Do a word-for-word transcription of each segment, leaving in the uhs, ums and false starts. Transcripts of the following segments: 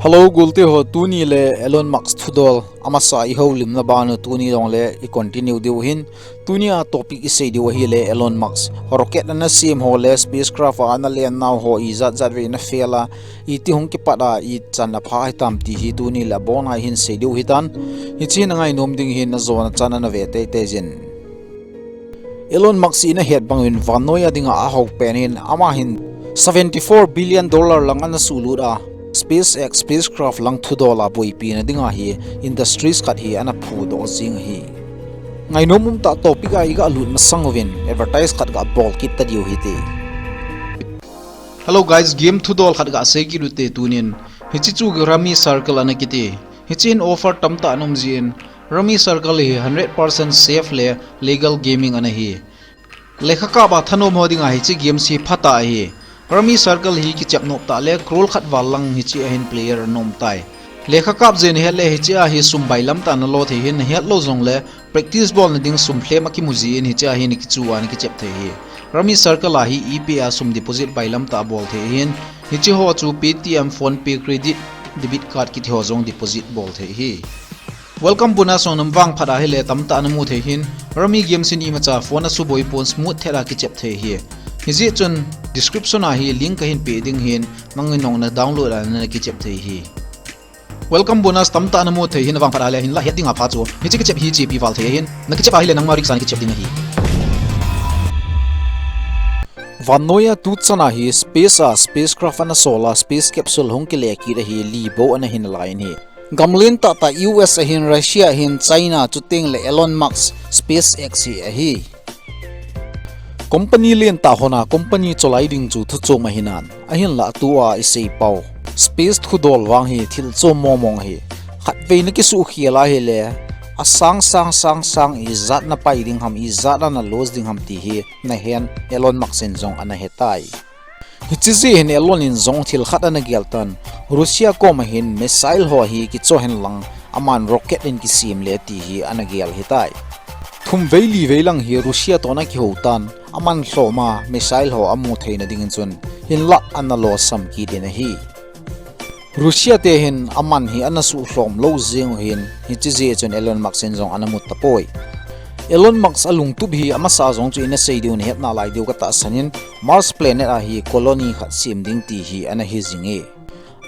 Hello, gulte ho, tuni le Elon Musk thudol amasa i houlimna banu tuni long le i continue diu hin. Tuni a topic i sei diu ahi le Elon Musk rocket ana sem ho le spacecraft a ana len nau ho i zat zat ve na fail a, i ti hung kipat a i chan a pha hitam ti hi tuni le abon a hin sei diu hitan. Hichi na ngainom ding hin na zona chan ana ve tei tei jin. Elon Musk ina het bangin vannoiya dinga a hau pen hin ama hin seventy four billion dollar lang ana sulut a, SpaceX spacecraft lang thudol a boipi na dinga hi industries khat hi ana phudoh jing hi. Ngainom um ta topic a i ga lut masang uvin advertise khat ga bol kit ta diu hite. Hello guys, game thudol khat ga sei kit ute tunin. Hichi chu Rummy Circle ana kiti. Hichi hin offer tamta ana um jin. Rummy Circle hi hundred percent safe le legal gaming ana hi. Lekha kap a thanom ho dinga hichi game hi phata ahi. Rummy Circle hi kichep nop ta le crore khat val lang hichi a hin player ana um tai. Lekha kap jin het le hichi a hi sum bailam ta na lo thei hin het lo jong le practice bol na ding sum lhem a kimu jin hichi a hi ni kichu a ni kichep thei hi. Rummy Circle a hi i pe a sum deposit bailam ta bol thei hin hichi ho chu Paytm, PhonePe, credit, debit card kiti ho jong deposit bol thei hi. Welcome bonus jong nam vang phat a hile tamta ana mu thei hin. Rummy game sin imacha phone a suboi pon smooth thei a kichep thei hi. Hijeh chun description a hi link ka hin pe ding hin nangin nong na download a na kichep thei hi. Welcome bonus tamta ana mu thei hin vang phat a le hin la het ding a pha chu. Hichi kichep hi chi pi val thei hin. Na kichep a hile nangma risk a na kichep ding ahi. Vannoiya tu chan a hi space a spacecraft ana sol a space capsule hung kile kit ahi li bo ana hin lai in hi. Gamlen tata U S ahin, Russia ahin, China, chuteng le Elon Musk, SpaceX hi ahi. Company len ta hon a company cholai ding chu thu chom ahi nan. Ahinla tu a i sei pau space thudol vang hi thil chom momong hi. Khatvei na kisuh khel a hile a sang sang sang sang i zat na pai ding ham, i zat na lose ding ham ti hi na hen Elon Musk in jong ana he tai. Hichi jeh hin Elon in jong thil khat ana gel tan, Russia kom a hin missile ho hi kicho hen lang, aman rocket in kisem le ti hi ana gel hi tai. Thum vei li vei lang hi Russia to na kihou tan, aman lhom a missile ho amu thei na ding in chun, hinlah ana losam kit in ahi. Russia te hin aman hi ana suhlhom lo jing u hin, hichi jeh chun Elon Musk in jong ana mut tapoi. Elon Musk a lungtup hi amasa jong chu ina sei diu na het nalai diu ka tahsan in, Mars planet a hi colony khat sem ding ti hi ana hi jing e.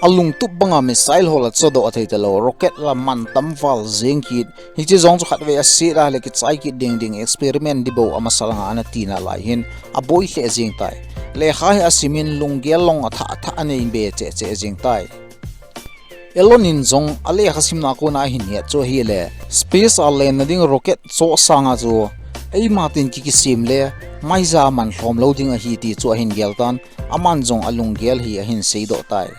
A lungtup banga missile ho la chodoh thei talou, rocket la man tam val jing kit, hichi jong chu khatvei a set a le kichai kit ding ding experiment di bou amasa langa ana ti nalai hin, aboi lheh jing tai. Lekha hi asim in lunggel long atha atha anei be cheh cheh jing tai. Elon in jong a lekha simna kona ahin het chu ahile, space a len na ding rocket cho sanga chu, eima tin ki kisem le, maija man lhom lo ding ahi ti chu ahin gel tan, aman jong a lunggel hi ahin seidoh tai.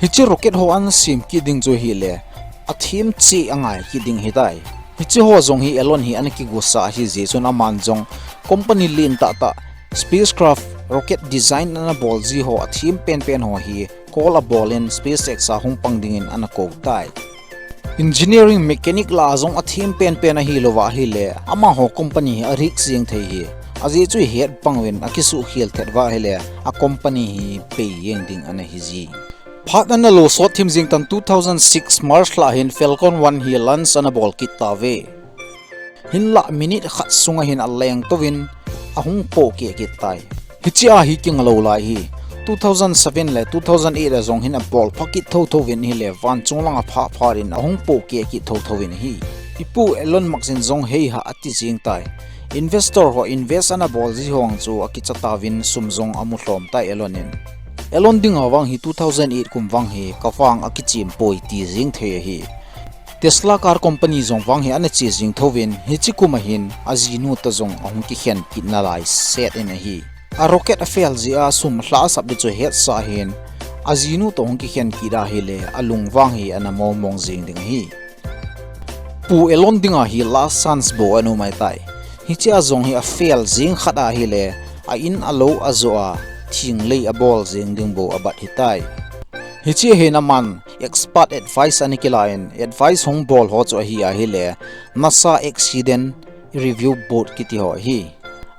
Hichi rocket ho ana sem kit ding chu ahile, athem cheh angai kit ding hi tai. Hichi ho jong hi Elon hi ana kigusa ahi jeh chun aman jong company len tah tah spacecraft rocket design ana bol ji ho athem pen pen ho hi call abol in SpaceX a hung pang ding in ana kou tai. Engineering mechanic la jong athem pen pen ahi lou va ahile, amaho company hi a risk jing thei hi. Ajeh chu i het bang uvin a kisuh khel thet va ahile, a company hi bei jeng ding ana hi ji. Phat ana lo sot thim jing tan two thousand six March la hin Falcon one hi launch ana bol kit tauve. Hinlah minute khat sunga hin a leng tou vin a hung pohkeh kit tai. Hichi a hi kinga lou lai hi. Two thousand seven le two thousand eight a jong hin a bol pha kit tho tho vin ahile van chung langa phah phah in a hung pohkeh kit tho tho vin ahi. I pu Elon Musk in jong hei ha ati jing tai. Investor ho invest ana bol ji ho ang chu a kicha tauvin sum jong a mu lhom tai Elon in. Elon dinga vang hi two thousand eight kum vang hi ka vang a kichim poi ti jing thei ahi. Tesla car company jong vang hi ana che jing tho vin hichi kum a hin a jinu toh jong a hung kikhen kit nalai set in ahi. A rocket a fail jeh a sum lha a sap di chu hetsa hin a jinu toh hung kikhen kit ahile a lung vang hi ana momong jing ding ahi. Pu Elon dinga hi last chance bou ana um ahitai. Hichi a jong hi a fail jing khat ahile a in a lou a jo a thing lei a bol jing ding bou a bat hitai. Hichi a hin aman expert advice ana kila in advice hung bol ho chu ahi ahile NASA Accident Review Board kiti ho ahi.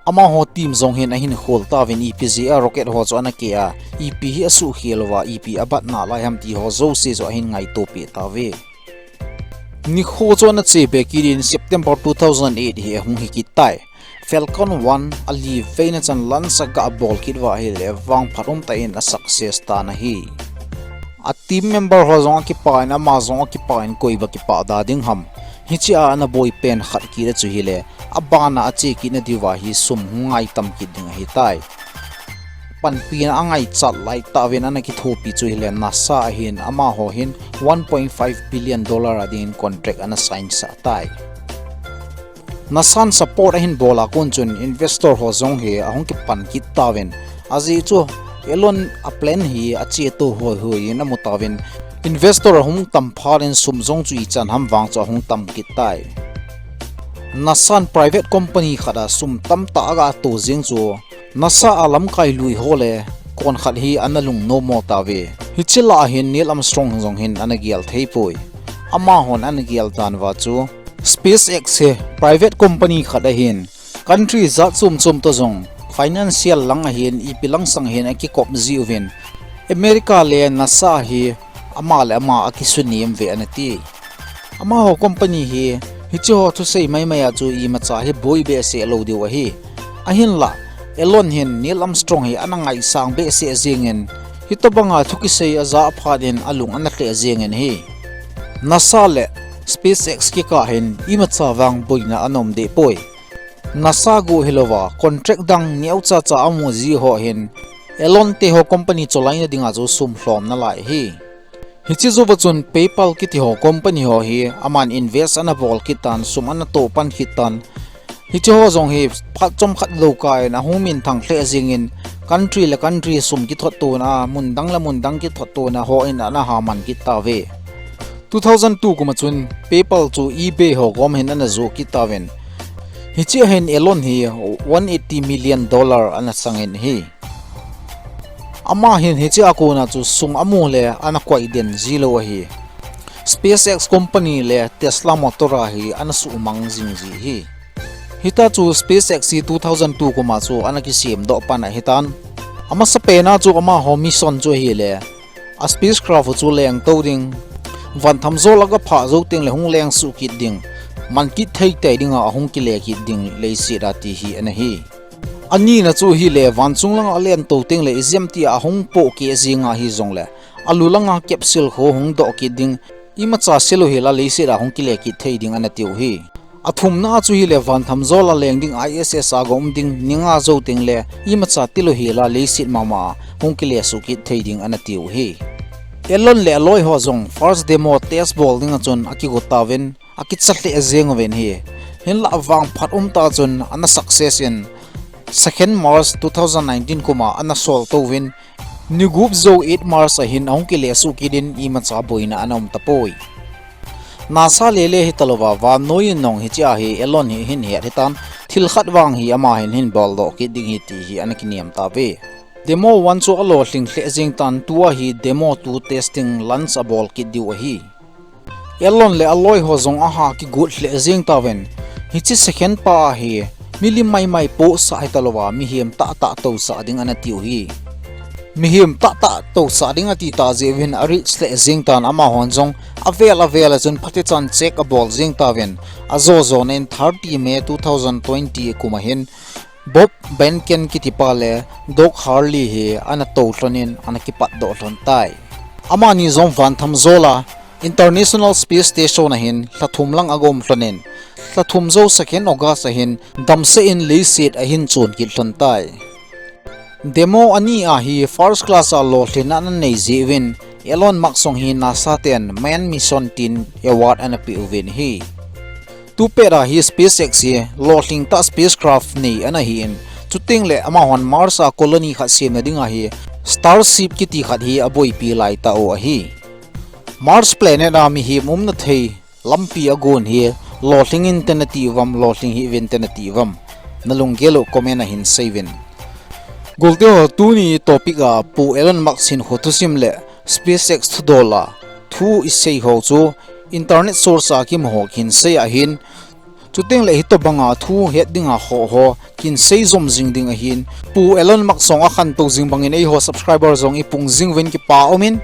Amaho team jong hin ahin khol tauvin ipi jeh a rocket ho chu ana ke a, ipi hi asuhkhel uva, ipi abat nalai ham ti ho jouse chu ahin ngaito peh tauve. Nikho chu ana che be kit in September two thousand eight hi ahung hi kit tai. Falcon one ali veina chan launch aga bol kit uva ahile vangphat umtah in a success tan ahi. A team member ho jong akipah in, ama jong akipah in, koi ba kipah da ding ham. Hichea ana boi pen khat kit a chu hile, abana ache kit na diuva hi sum hung ngai tam kit ding ahitai. Panpina angaichat lai tauvin ana kithopi chu hile NASA ahin, amaho hin one point five billion dollar a dingin contract ana sign sah tai. NASA'n support ahin bol a kon chun investor ho jong hi ahung kipan kit tauvin. Ajeh chu Elon a plan hi ache to hoi hoi in amu tauvin. Investor ahung tam phat in sum jong chu ichan ham vang chu ahung tam kit tai. NASA'n private company khat a sum tamtah aga to jing chu NASA a lamkai lui ho le kon khat hi ana lungnom mo tauve. Hiche lah a hin Neil Armstrong jong hin ana gel thei poi. Amahon ana gel dan uva chu SpaceX hi private company khat ahin, country jat chom chom to jong financial lang ahin, ipi lang sang hin akikop jiuvin, America le NASA hi ama le ama akisunem ve ana ti. Amaho company hi, hiche ho thusei maimai a chu imacha hi boi behseh lou diu ahi. Ahinlah, Elon hin Neil Armstrong hi ana ngaisang behseh jengin, hitobanga thu kisei aja phat in alung ana lheh jengin ahi. NASA le SpaceX kikah hin imacha vang boina ana um deh poi. NASA guh hilouva, contract dang neocha cha amu ji ho hin, Elon te ho company cholaina dinga chu sum lhom nalai ahi. Hiche jouva chun PayPal kiti ho company ho hi, aman invest ana bol kit tan, sum ana toh pan kit tan. Hiche ho jong hi phat chomkhat lou kah in ahung minthang lheh jengin, country le country sum kithot tona, mun dang le mun dang kithot tona ho in ana ha man kit tauve. Two thousand two kum a chun PayPal chu eBay ho kom hin ana joh kit tauvin. Hichea hin Elon hi one eighty million dollar ana changin ahi. Ama hin hichea kona chu sum amu le ana koi den ji lou ahi. SpaceX company le Tesla Motor a hi ana suhmang jing ji ahi. Hita chu SpaceX hi two thousand two kum a chu ana kisem doh pan ahitan. Amasapen a chu amaho mission chu ahile, a spacecraft chu leng to ding, van themjol aga phah jou teng le hung leng suh kit ding, man kit thei tei dinga ahung kile kit ding leiset a ti hi ana hi. Anina chu ahile, van chung langa alen to teng le ijemtia ahung pohkeh jeng ahi jongle, alu langa capsule kho hung doh kit ding, imacha se lou hel a leiset a hung kile kit thei ding ana tiu ahi. Athumna chu ahile, van themjol a leng ding, ISS a ga um ding, ni nga jou teng le imacha tilou hel a leiset mama a hung kile suh kit thei ding ana tiu ahi. Elon le aloi ho jong first demo test bol dinga chun akigo tauvin, akicha lheh jeng uvin ahi. Hinlah vangphat umtah chun ana success in, second March two thousand nineteen kum a ana sol touvin, ni gup jou eight March a hin ahung kile suh kit in imacha boina ana um tapoi. NASA lele hitalouva, vannoi in jong hichea hi Elon hi ahin het ahitan, thil khat vang hi ama hin ahin bol doh kit ding ahi ti hi ana kinem tauve. Demo one chu alolhing lheh jeng tan, tua hi demo two testing launch abol kit diu ahi. Elon le aloi ho jong aha kigot lheh jeng tauvin. Hiche second pa hi milim maimai pohsah hitalouva, mihem tahtah tousah ding ana tiu ahi. Mihem tahtah tousah ding ati tah jeh uvin a reach lheh jeng tan, amahon jong avel avel a chun phatechan check abol jeng tauvin. Ajo jona in thirty May two thousand twenty kum a hin Bob Behnken kiti pa le Doug Hurley hi ana tou lhon in ana kipat doh lhon tai. Amani jong van themjol a International Space Station a hin lha thum lang aga um lhon in, lha thum jou second August a hin damsel in leiset a hin chon kit lhon tai. Demo ani a hi first class a lolhinna ana nei jeh uvin, Elon Musk jong hi NASA ten Manned Mission tin award ana pe uvin ahi. Tupet a hi SpaceX hi lolhing tah spacecraft nei ana hi in, chuteng le amahon Mars a colony khat semna dinga hi Starship kiti khat hi aboipi lai tau ahi. Mars planet a mihem umna thei lampi agon hi lolhing inte nati uvam, lolhing hih uvin te nati uvam? Nalunggel u comment a hin sei uvin. Golte ho, tuni topic a Pu Elon Musk hinkho thusim le SpaceX thudol a thu isei ho chu internet source a kimu ho kihin sei ahin, Chuteng le hitobanga thu het dinga khoh ho kin sei jom jing ding ahin, Pu Elon Musk jong akhantou jing bangin eiho subscriber jong ipung jing uvin kipa umin,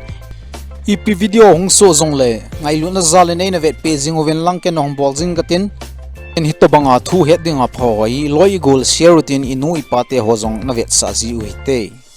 ipi video hung soh jongle ngailutna jalin eina vetpeh jing uvin lang ken hung bol jing katin. Ken hitobanga thu het dinga pha ho hi loi igol share utin inu ipa te ho jong navetsah ji u hite.